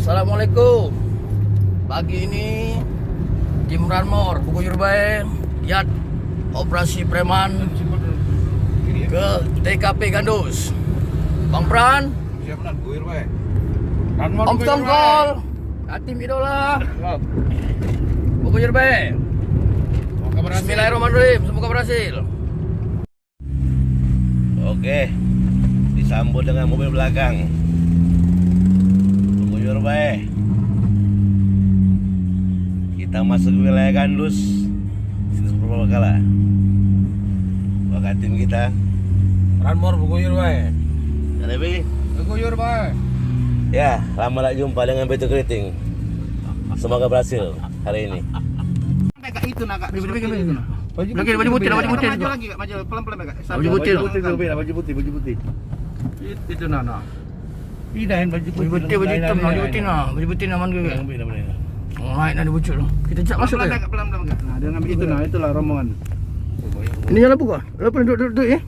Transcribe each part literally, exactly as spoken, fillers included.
Assalamualaikum. Pagi ini tim Ranmor Bukuyur Bae giat operasi preman ke T K P Gandus. Bang Pran, Siap, Nan. Bukuyur Bae. Ranmor Om Bukuyur Stone Bae. Cold, Atim Idola. Siap. Bukuyur Bae. Semoga berhasil. Bismillahirrahmanirrahim. Semoga berhasil. Oke, disambut dengan mobil belakang. Bukuyur Bae. Kita masuk ke wilayah Gandus. Situs Purwakala. Bakal tim kita. Ranmor Bukuyur Bae. Lebih. Bukuyur Bae. Ya, lama tak jumpa dengan Beto Keriting. Semoga berhasil hari ini. Sampai kat itu nah, Kak. Baju putih, baju putih. Lagi baju putih, baju putih. Maju lagi, Kak, maju pelan-pelan, Kak. Baju putih. Baju putih, baju putih. Itu, itu nah, nah. Ih, dah, baju putih. Baju putih, baju hitam, baju putih nah. Baju putih nah, aman ke? Naik nah, dia bucuk tu. Kita jak masuk. Pelan-pelan, Kak, pelan-pelan, Kak. Nah, dia ngambil itu nah, itulah rombongan. Ini yang lapu kah? Lapu duduk, duduk, duduk, ya?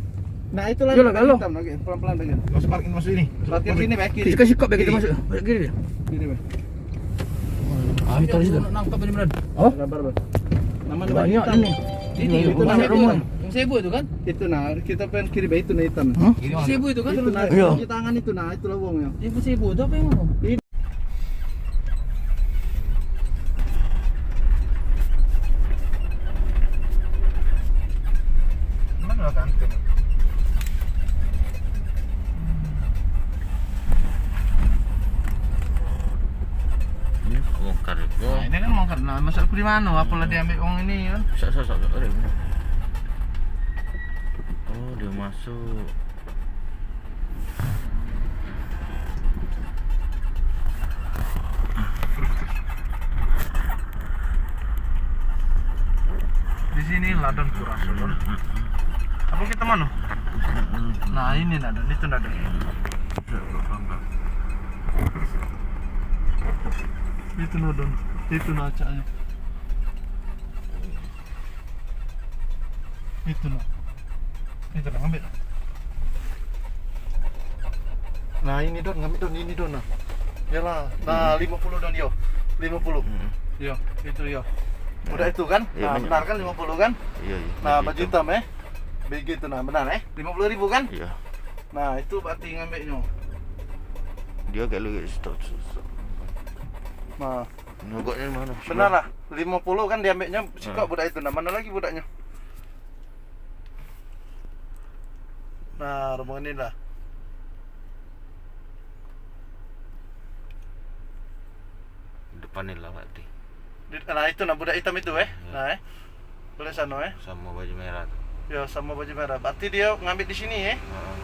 Nah, itulah. Iyalah, yang kalau hitam lagi, pelan-pelan lagi. Masuk, masuk ini. Masuk sini, Bang, kiri. Kita kasih kop, ya, kita masuk. Kiri, Bang. Kiri, Bang. Ah, kita di situ. Nak nangkap ini, Bran. Oh? Sabar, Bang. Namanya banyak hitam ini. Ini, banyak rombongan. Yang sibuk itu kan? Itu nah, kita pengen kiri baik itu nah hitam. Hah? Sibuk itu kan? Itu nah, iya. Cuci tangan itu nah, itu lowong ya. Yang sibuk itu apa yang mana? Mana kantin? Ini bongkar juga. Nah, ini kan bongkar. Nah, masuk ke di mana? Apalah diambil uang ini kan? Sok, sok, sok, sok. Oh, dia masuk. Di sini ladang kuras, Lur. Apa kita mana? Nah, ini ladang, itu ladang. Itu ladang, itu nacaknya. Itu nah. Itu nah, ambil. Nah, ini Don, ngambil Don, ini Don nah. Yalah, nah, lima puluh Don yo. Lima puluh. Hmm. Yo, itu yo. Budak itu kan? Iya, nah, benar kan lima puluh kan? Iya, iya. Nah, baju hitam, eh. B G itu nah, benar eh? Lima puluh ribu kan? Iya. Nah, itu berarti ngambeknyo. Dia agak lagi stop, stop, stop. Nah. Nyogoknya mana? Benar lah. Lima puluh kan diambeknya sikok budak itu. Nah, mana lagi budaknya? Nah, rombongan ini lah. Depan ni lah, Pak Ti. Di, nah, itu nah budak hitam itu, eh. Iya. Nah, eh. Boleh sano, eh. Sama baju merah tu. Ya, sama baju merah. Berarti dia ngambil di sini, eh. Heeh.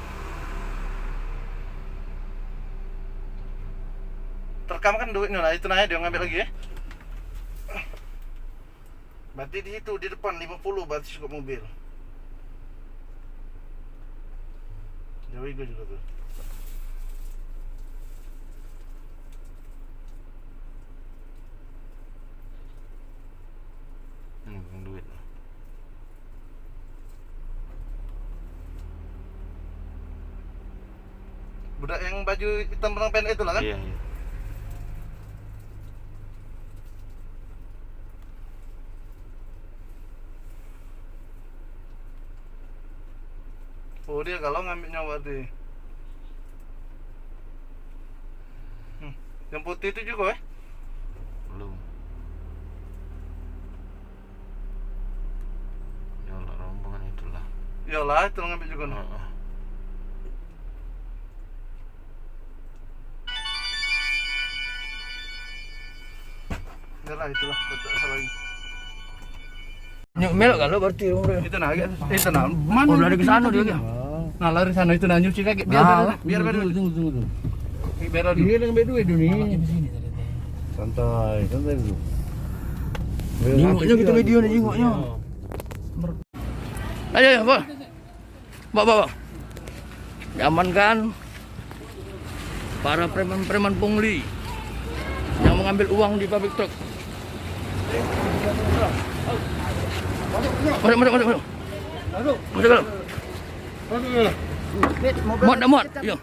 Terekam kan duitnya, nah, itu nah, eh, dia ngambil lagi, eh. Berarti di situ, di depan lima puluh berarti sikok mobil. Jauh juga, juga tu. Hmm, duit. Budak yang baju hitam benang pendek itu lah kan? Iya, iya. Oh, dia kalau ngambil nyawa tu. Hmm. Yang putih tu juga, eh? Belum. Ya lah, rombongan itulah. Iyalah, itu ngambil juga nah. Heeh. Yalah, itulah, tak salah lagi. Nyuk melok kalau berarti umur. Itu nah, agak, itu nah. Mana? Oh, lari ke sana dia, kan? Nah, lari sana itu nah, nyuci kaki. Biar, nah, biar, biar, biar. Tunggu, tunggu, tunggu. Biar dulu. Dia dengan duit tu ni. Santai, santai dulu. Jingoknya kita video ni, jingoknya. Ayo, ayo, Bang. Bang, bang, bang. Diamankan para preman-preman pungli yang mengambil uang di pabrik truk. Masuk, masuk, masuk, masuk. Masuk dalam. Muat, dah muat. Yo.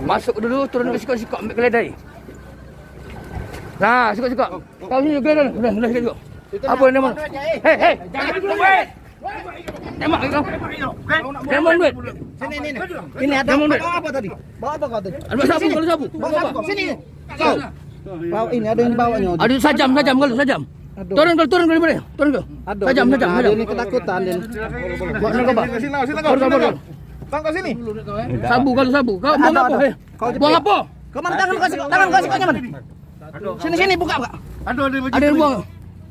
Masuk dulu, turun ke sikok-sikok, ambil keledai. Nah, sikok-sikok. Kau sini keledai, udah, udah sikok-sikok. Apa yang nama? Hei, hei. Tembak lagi kau. Tembak duit. Sini, ini, ini. Ini ada, tembak duit. Bawa apa tadi? Bawa apa kau tadi? Ada sapu, kalau sapu. Bawa sapu. Sini. Kau. Bawa ini, ada yang bawanya. Ada sajam, sajam, kalau sajam. Aduh. Turun, kalau turun, kalau boleh. Turun, kalau. Aduh. Sajam, sajam, ada sajam. Ini ketakutan, Din. Buat apa? Sini, sini, sini. Turun, turun, turun. Bang, kau sini. Sabu, kalau sabu. Kau buang apa, eh? Buang apa? Kau mana tangan kau sini? Tangan kau sini, mana? Sini, sini, buka, buka. Aduh, ada yang buang.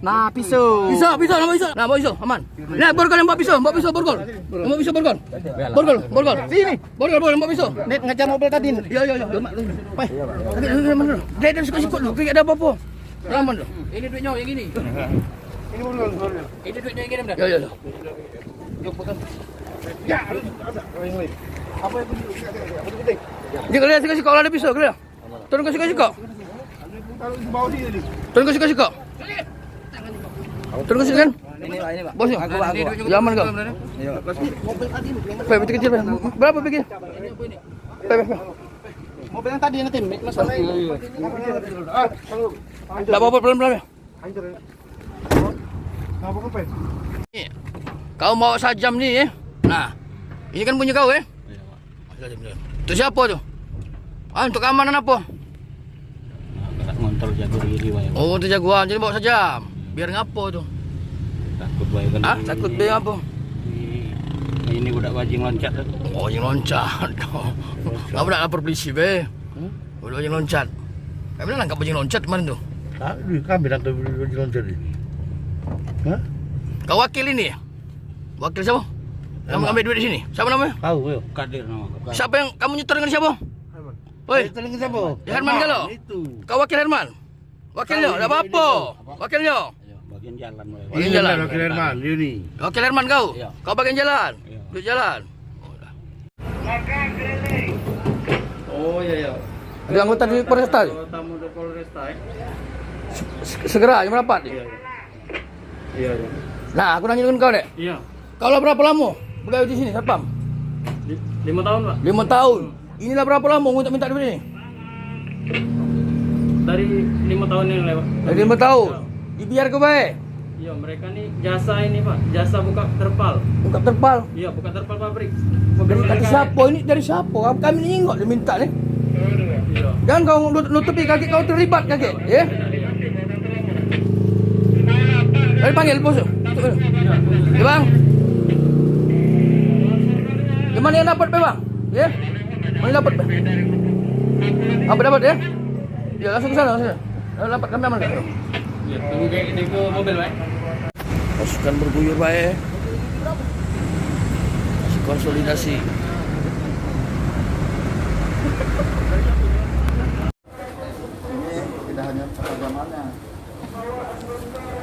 Nah, pisau. Pisau, pisau, nama pisau. Nah, bawa pisau, aman. Nah, borgol, bawa pisau, bawa pisau, borgol. Bawa pisau, borgol. Borgol, borgol. Sini. Borgol, borgol, bawa pisau. Net ngejar mobil tadi. Yo, yo, yo. Weh. Dia, dia sikok-sikok dulu, kayak ada apa-apa. Aman dulu. Ini duitnya yang ini. Ini borgol, borgol. Ini duitnya yang ini, benar. Yo, yo, yo. Apa yang... Dia kalian sikok-sikok, ada pisau, kalian. Turun ke sikok-sikok. Turun ke sikok-sikok. Turun ke sikok kan? Ini, Pak, ini, Pak. Bosnya? Aku, Pak, aku, Pak. Ya, aman kau. Iya. Pak, betul kecil, Pak. Berapa pikir? Pak, Pak, Pak. Mobil yang tadi nanti, Mas. Iya, iya. Enggak apa-apa, pelan-pelan ya. Ni, kau bawa sajam ni, eh. Nah, ini kan punya kau, eh. Iya, Pak. Untuk siapa tu? Ah, untuk keamanan apa? Nah, berat ngontrol jago diri, Pak, ya. Oh, untuk jagoan. Jadi bawa sajam. Biar ngapo tu? Takut, Pak, ya, kan. Hah? Takut biar apa? Ini, ini budak bajing loncat tu. Oh, bajing loncat. Loncat. Ngapa nak lapor polisi, be? Hmm? Budak bajing loncat. Kami dah nangkap bajing loncat kemarin tu. Tadi kami nangkap bajing loncat ni. Hah? Kau wakil ini ya? Wakil siapa? Kamu ambil duit di sini. Siapa namanya? Tahu, yo. Kadir nama aku. Siapa yang kamu nyetor dengan siapa? Herman. Woi. Nyetor dengan siapa? Ya, Herman kalau. Itu. Kau wakil Herman? Wakilnya, tak apa-apa. Wakilnya. Iya, bagian jalan, Pak. Bagian jalan. Wakil Herman, Yuni. Wakil Herman kau? Iya. Kau bagian jalan? Iya. Duit jalan. Oh, iya, iya. Ada anggota di Polresta? Tamu di Polresta, eh? Se-, se-, segera, jam berapa, Dik? Iya, iya. Iya, iya. Nah, aku nanya dengan kau, Dek. Iya. Kau lah berapa lama begawe di sini, satpam? Li-, lima tahun, Pak. Lima tahun. Inilah berapa lama minta-minta duit ni? Dari lima tahun yang lewat. Dari lima tahun? Ya. Dibiar ke bae? Iya, mereka ni jasa ini, Pak. Jasa buka terpal. Buka terpal? Iya, buka terpal pabrik. Pabrik dari kata siapa ini? Dari siapa? Kami ni nengok dia minta ni. Iya. Jangan kau nut-, nutupi kaki kau terlibat kaki, ya? Dari panggil bos tu. Ya, Bang. Di mana yang dapat, Bang? Ya? Mana dapat? Apa dapat, ya? Ya, langsung ke sana, langsung ke sana. Dapat kami amankan. Ya, tunggu kayak ini ke mobil, Pak. Pasukan berguyur bae. Masih konsolidasi. Ini tidak hanya penerjemahannya.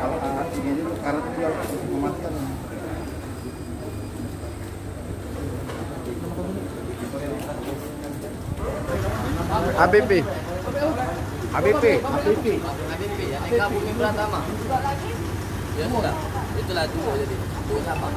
Alat-alat ini juga karet juga untuk mematikan. A B P. A B P. A B P. A B P, Aneka Bumi Pratama. Ya sudah. Itulah dua jadi. Dua sama.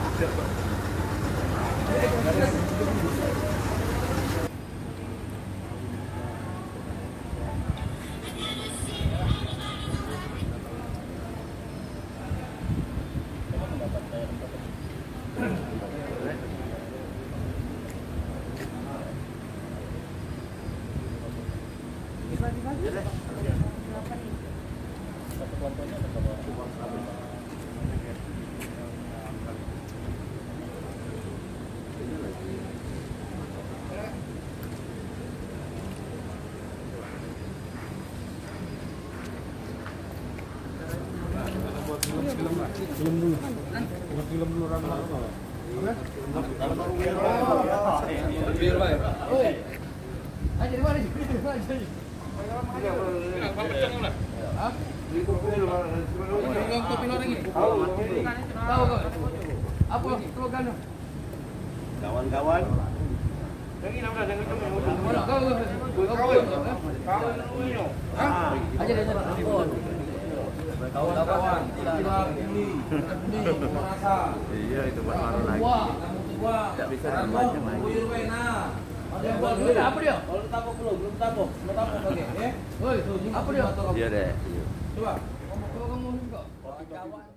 Film dulu. Buat film dulu, Ram. Kawan-kawan. Kawan-kawan, tidak ada peduli, tidak peduli, merasa. Iya, itu buat baru lagi. Tidak bisa dan macam lagi. Apa dia? Kalau ditabok belum, belum tabok, belum tabok lagi, ya. Woi, apa dia? Iya deh. Iya. Coba. Kawan-kawan.